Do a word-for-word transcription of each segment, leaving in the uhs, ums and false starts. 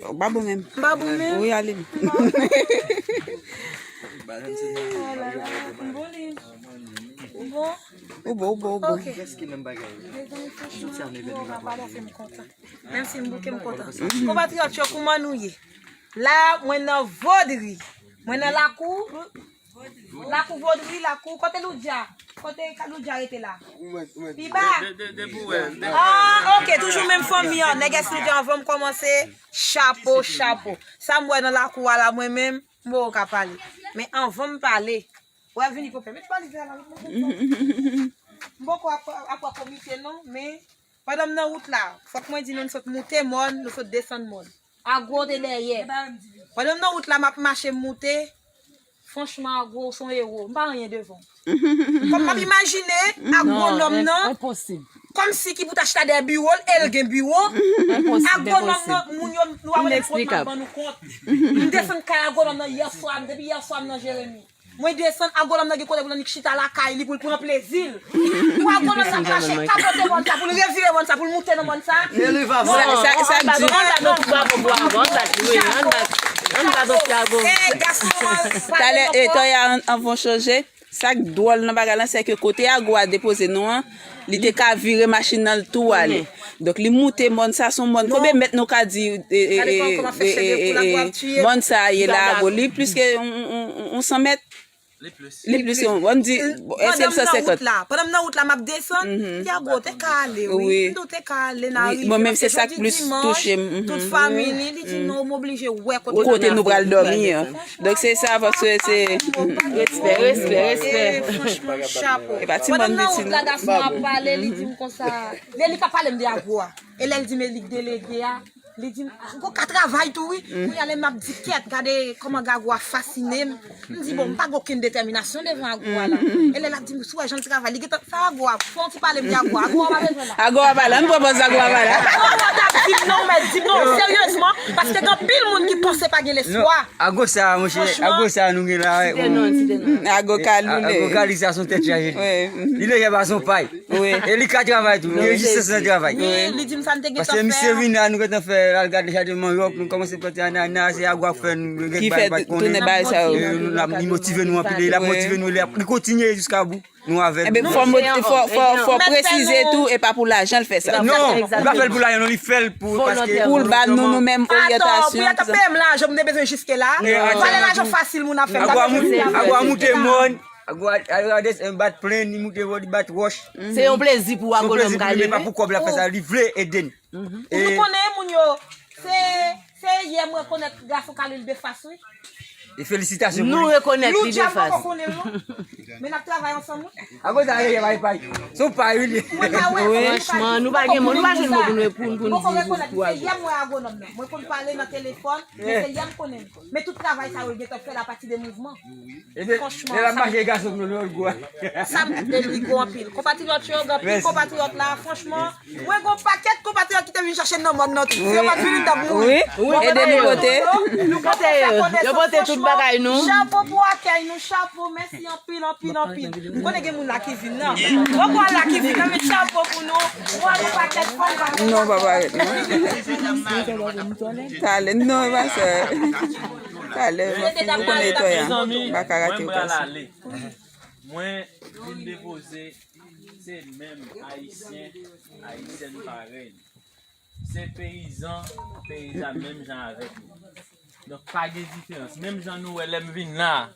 Ou pa bon menm. M pa bon menm? Wi, ale. M pa bon. Oh là là, m bon li. Ou bon? Ou bon, ou bon, ou bon. Ok. Mezanmi, franchman, nou pa fè m kontan. Menm si m bouke, m kontan. Konpatriyòt yo, kouman nou ye? La, mwen nan Vodri. Mwen nan lakou. Lakou Vodri, lakou. Kote Loudja? Kote Loudja rete la? Pi ba? De, de, de pou wè, de pou wè. Ah, ok, toujou menm fanmi an. Nègès Loudja, anvan m kòmanse, chapo, chapo. Sa m wè nan lakou a la, mwen menm, m poko ka pale. Men anvan m pale, wè vini konpè. Met valiz la, la, met valiz la. M poko ap, ap pran komite non, men pandan m nan wout la, fòk mwen di nou, nou sot moute mòn, nou sot desann mòn. Agwo te dèyè. Pandan m nan wout la, m ap mache, m moute. Franchman, Agwo, w se yon ewo. M pa anyen devan w. Kòm m ap imajine agwonòm nan, kòmsi ki pou ta chita dèyè biwo l, e l gen biwo. Agwonòm nan, moun yo, nou pa konnen kont m ap ban nou kont. M desann kay agwonòm nan yè swa, depi yè swa m nan Jeremi. Mwen desann, agwonòm nan gen kote pou l annik chita lakay li, pou l pran plezi l. Pou agwonòm nan mache kapote mòn sa, pou l revire mòn sa, pou l moute nan mòn sa. Sa, sa, sa k di. Ann bat yon ti bravo pou Agwo, ann bat, ann bat yon ti Agwo. Eh, gason an, talè, eh, Toya, anvan w chanje, sa k dwòl nan bagay la, se ke kote Agwo a depoze nou an, li te ka vire machin nan, l tou ale. Donk, li moute mòn sa, se yon mòn. Konbyen mèt nou ka di, eh, eh, eh, eh, eh, mòn sa ye la, Agwo, li plis ke yon, yon, yon, yon san mèt? Li plis. Li plis, yon, ann di, èske l san senkant? Pandan m nan wout la, pandan m nan wout la, m ap desann, Tiago te ka ale, wi. Wi. M di w te ka ale nan rive, mwen menm, se sa k plis touche m. Tout fanmi li, li di non, m oblije wè kote nou pral dòmi an. Donk, se sa, paske se. Respè, respè, respè. Eh, franchman, chapo. E pa ti mòn piti non. Pandan m nan wout la, gason an ap pale, li di m konsa. Lè li k ap pale m de Agwo a. E lè l di m e li k delege a, li di m, "Agwo ka travay tou, wi." Kounye a, lè m ap di, "Kèt, gade kòman Agwo a fasine m." M di, "Bon, m pa gen okenn detèminasyon devan Agwo a la." E lè l ap di m, "Si w wè jan l travay, li gentan, sa Agwo a, fò w ti pale m de Agwo a, Agwo a pa bezwen la." Agwo a pa la, m pran pòz Agwo a pa la. Agwo a t ap di m non, mèt di m non, seryezman, paske gen anpil moun ki panse pa gen lespwa. Agwo sa, monchè, Agwo sa nou gen la, Agwo Kali, Agwo Kali sa se yon tèt chaje. Li lejè pa se yon pay. Wi. E li ka travay tou, li reziste nan travay. Wi, li di m sa n te gentan fè. Paske misye vin la, nou gentan fè, l al gade jaden manyòk, nou kòmanse plante anana, se Agwo ap fè, nou gen bay pa t konnen. Ki fè tounen bay sa yo. E nou, l ap, li motive nou anpil, e l ap motive nou, li ap, li kontinye jiska bout. Nou avè l. Ebyen, fò, fò, fò, fò presize tou, e pa pou lajan l fè sa. Non, li pa fè l pou lajan, non, li fè l pou, paske pou l ba nou, nou menm, oryantasyon, pou y ap peye m lajan, m te bezwen jiske la. Valè lajan fasil moun ap fè m. Agwo a moute, Agwo a moute mòn. Agwo a, Agwo a desann, bat plenn, li moute wòch, li bat wòch. Se yon plezi pou Agwo, se yon plezi pou li, men pa pou kòb l ap fè sa, li vle ede n. Ou konnen moun yo, se, se yè m rekonèt gason Kalil de fas, wi. E felisitasyon pou li. Nou rekonèt li de fas. Loudja m poko konnen l non. Men n ap travay ansanm, wi. Akoz sa, e, e, e, se yon pay, wi, li. Mwen pa wè, franchman, nou pa gen mo, nou pa jwenn mo pou nou, pou, pou nou di pou Agwo. Se yè m wè agwonòm nan. Mwen konn pale nan telefòn, men se yè m konnen l. Men tout travay sa yo gentan fè l apati de mouvman. Franchman, lè l ap mache, gason nou, nou gwo. Sa m di, li gwo anpil. Konpatriyòt yo, gen anpil konpatriyòt la, franchman. Mwen gen yon pakèt konpatriyòt ki te vin chache m nan mòn nan tou. Si yo pa t vini, m t ap mouri. Wi, ede nou pote. Nou pote, yo pote tout bagay nou. Chapo pou akèy nou, chapo, mèsi anpil, anpil, anpil. M konnen gen moun la ki vin nan. Bon, bon, la ki vin nan, men chapo pou nou. Mwen, yon pakèt fanm, non, pa parèt, non. Talè, non, e pa sa. Talè, ou konnen Toya, m pa ka rate w, gason. Mwen vin depoze, se menm Ayisyen, Ayisyèn parèy nou. Se peyizan, peyizan menm jan avèk nou. Donk, pa gen diferans. Menm jan nou wè lè m vin la,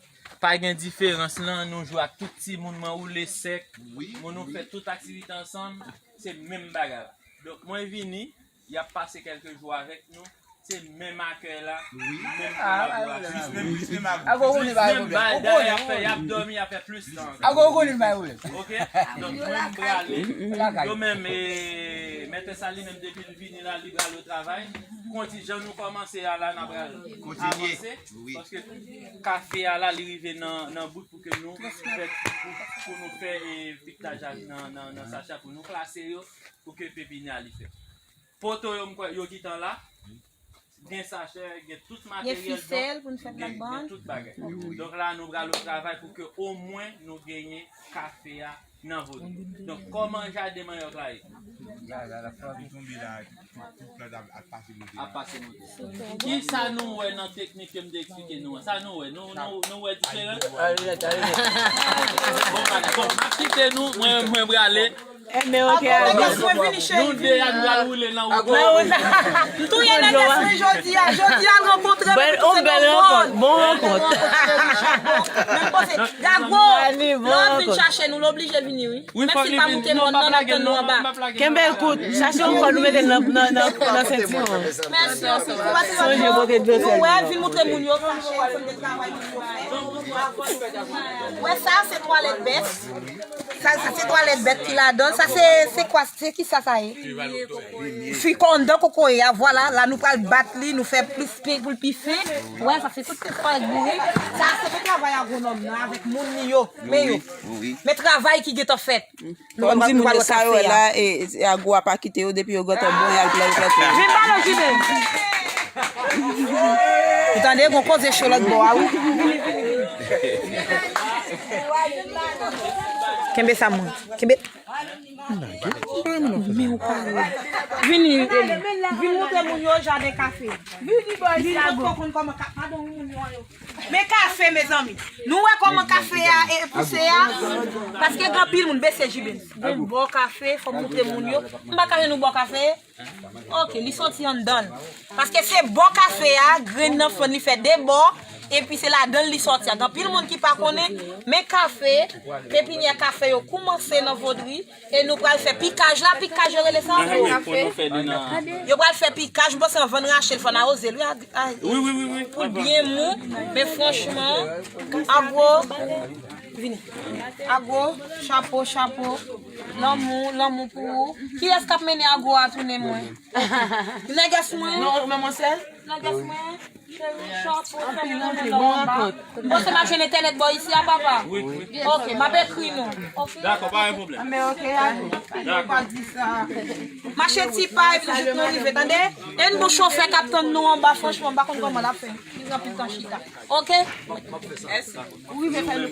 pa gen diferans lan, nou jwe ak tout timoun, mwen woule sèk, moun nou fè tout aktivite ansanm, se menm bagay la. Donk, mwen vini, y ap pase kèlke jou avèk nou, se menm akèy la, menm kolaborasyon. Plis menm, plis menm Agwo. Plis menm bagay, y ap fè, y ap dòmi, y ap fè plis tan. Agwo, ou konnen pa gen pwoblèm. Ok? Donk, mwen, m prale. Yo menm, e, mèt sa li menm, depi l vini la, li prale travay. Konti, jan nou kòmanse a la, n ap pral avanse. Paske kafe a la, li rive nan, nan bout pou ke nou fè, pou, pou nou fè, e, piktaj a nan, nan, nan sacha pou nou klase yo, pou ke pepini a li fèt. Poto yo, m kwè, yo gentan la. Gen sachè, gen tout materyèl, gen fisèl pou n fè plakbann, gen tout bagay. Donk la, nou pral o travay pou ke omwen nou genyen kafe a nan Vodou. Donk, kòman jaden manyòk la ye? La, la, la, flè ap tonbe la. Ap pase monte. Kisa nou wè nan teknik ke m te eksplike nou an? Sa nou wè? Nou, nou, nou wè diferans? Bon, bagay. Bon, m ap kite nou, mwen, mwen prale. Enben, ok, Agou. Nou de a nou pral woule nan wout la. M touye nègès mwen jodi a. Jodi a, l rankontre mwen, tout se yon rankont. Bon rankont. Menm panse, Agou, lè w ap vin chache nou, l oblije vini, wi. Menm si l pa moute mòn nan, n ap tann nou anba. Kenbe l kout, chache yon kò nou mete l nan, nan, nan, nan sentiwon. Mèsi anpil. Sonje pote dlo sèlman. Nou wè, vin moutre moun yo fache, wè, fè m de travay moun yo fè. Wè sa, se twalèt bèt. Sa, sa se twalèt bèt ki ladan. Sa se, se kwa, se ki sa sa ye? Fi kondan kokoye a, vwala. La nou pral bat li, nou fè plis pen pou l pi fen. Wè, sa se tout se fwa ak bourik. Sa se pou travay agwonòm nan avèk moun li yo. Men yo. Men travay ki gentan fèt. Kòm di moun yo sa yo wè la, e, e, Agou a pa kite yo depi yo gentan bon, y al plante, plante. Vin ba nou, Jiben. Ou tande, gon koze cho lòt bò a, wi. Kenbe sa, mwen. Kenbe. Men ou pale. Vini, Eli. Vin montre moun yo jaden kafe. Vini, bò, vini, Agou. Konn kòman ka-, padon, moun yo. Men kafe, mezanmi. Nou wè kòman kafe a e pouse a? Paske gen anpil moun, bese Jiben. Gon bò kafe, fò m montre moun yo. M pa ka jwenn nou bò kafe. Ok, li soti anndan l. Paske se bò kafe a, grenn nan fann li fè de bò, epi se ladan l li soti a. Gen anpil moun ki pa konnen, men kafe, pepinyè kafe yo koumanse nan Vodri, e nou pral fè pikaj la, pikaj yo rele sa? Wi, pou nou fè li nan... Yo pral fè pikaj, m panse anvan n rache l, fò n awoze l, wi, a, a, pou l byen mou, men franchman, Agou, vini. Agou, chapo, chapo, lanmou, lanmou pou ou. Kiyès k ap mennen Agou a tounen mwen? Nègès mwen. Non, men mwen sèl. Nègès mwen. Cheri, chapo, cheri, lanmou, lanmou anba. Bon, se mache entènèt bò isi a, papa? Wi, wi. Ok, m ap ekri nou. Ok? Dakò, pa gen pwoblèm. Men ok, Agou. Dakò. Pa di sa. Mache ti pa, epi jouk nou rive, tande? E n bon chofè k ap tann nou anba, franchman, m pa konn kòman l ap fè. Li gen anpil tan chita. Ok? Ou rive fè nou